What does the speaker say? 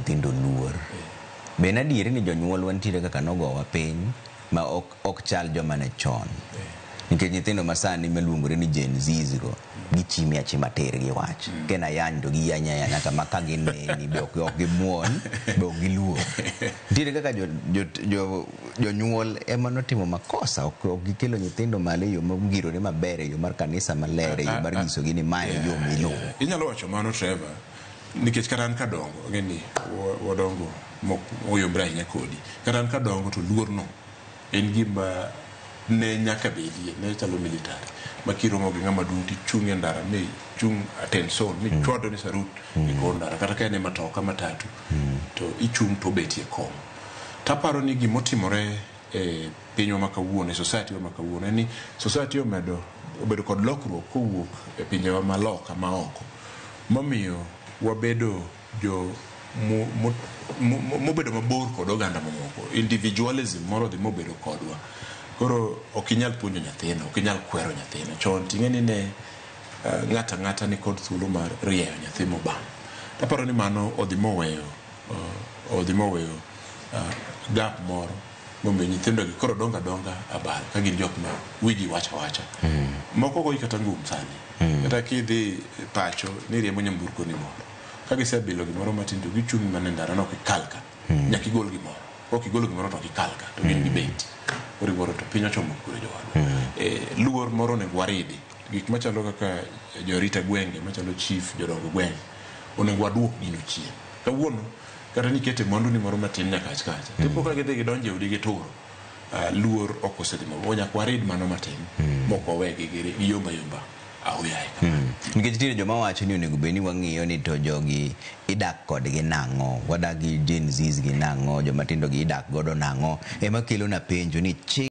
nyithindo luor. Be en adieri ni jonyuolwa nitiere kaka nogowa piny ma ok chal joma ne chon? Nikech nyithindo masani maluongore ni Gen Zs go, gichimi achima tir gi wach. Ka en ayany to giyany ayanya kama ka gineni be ok gimuon be ok giluor. Nitiere kaka jonyuol ema notimo makosa, ok gikelo nyithindo malo e yo mongirore maber, e yo mar kanisa maler, e yo mar nyisogi ni mae e yo miluwo. Inyalo wacho mano, Trevor, nikech kata an kadongo, ang'e ni wadongo moyombre ahinya kodi. Kata an kadongo to luor no en gima ne nyaka bedie, ne chalo military. Ma kiromo gi ng'ama duong' tichung' e ndara mi chung' attention, mi chwado ni sarut e kor ndara, kata ka en e matoka matatu, to ichung' to obetie kom. Taparo ni gimotimore e pinywa ma kawuono, e society wa ma kawuono, en ni society omedo obedo kod lokruok kowuok e pinjewa ma loka ma oko, momiyo wabedo jo mobedo mabor kod oganda mamoko. Individualism moro dhi mobedo kodwa. Koro ok inyal puonjo nyathino, ok inyal kwero nyathino. Chon ting'e ni ne ng'ato ang'ata ni kod thuolo mar rieyo nyathi mobam. Aparo ni mano odhi moweyo gap moro momiyo nyithindo gi koro dongo adonga abal ka gin jok ma wigi wacho awacha. Moko goyi kata ngum sani. Kata kidhi pacho ni riembo nyamburko ni moro. Ka gisebilo gimoro matin to gichung' mana e ndara no ok ikal ka. Nyaka igol gimoro. Kok igolo gimoro to ok ikal ka to gin gibet. Koro iwuoro to piny ochomo kure jowadwa. Luor moro onego waridi. Gik machalo kaka jorita gwenge, machalo chief, jodong gweng', onego waduok gino chien. Kawuono kata nikete mwandu ni moro matin nyaka ach kacha. Tipo ka gidhi gidonjo e udi gituro. Luor ok osedhi mabor. Nyaka warid mano matin. Mok wawegi giyomba yomba aoyaye kamano. Nikech nitiere joma wacho ni onego bed ni wang'iyo ni to jogi idak kodgi nang'o, wadak gi Gen Zs gi nang'o, joma tindo gi idak godo nang'o, ema kelo na penjo ni chik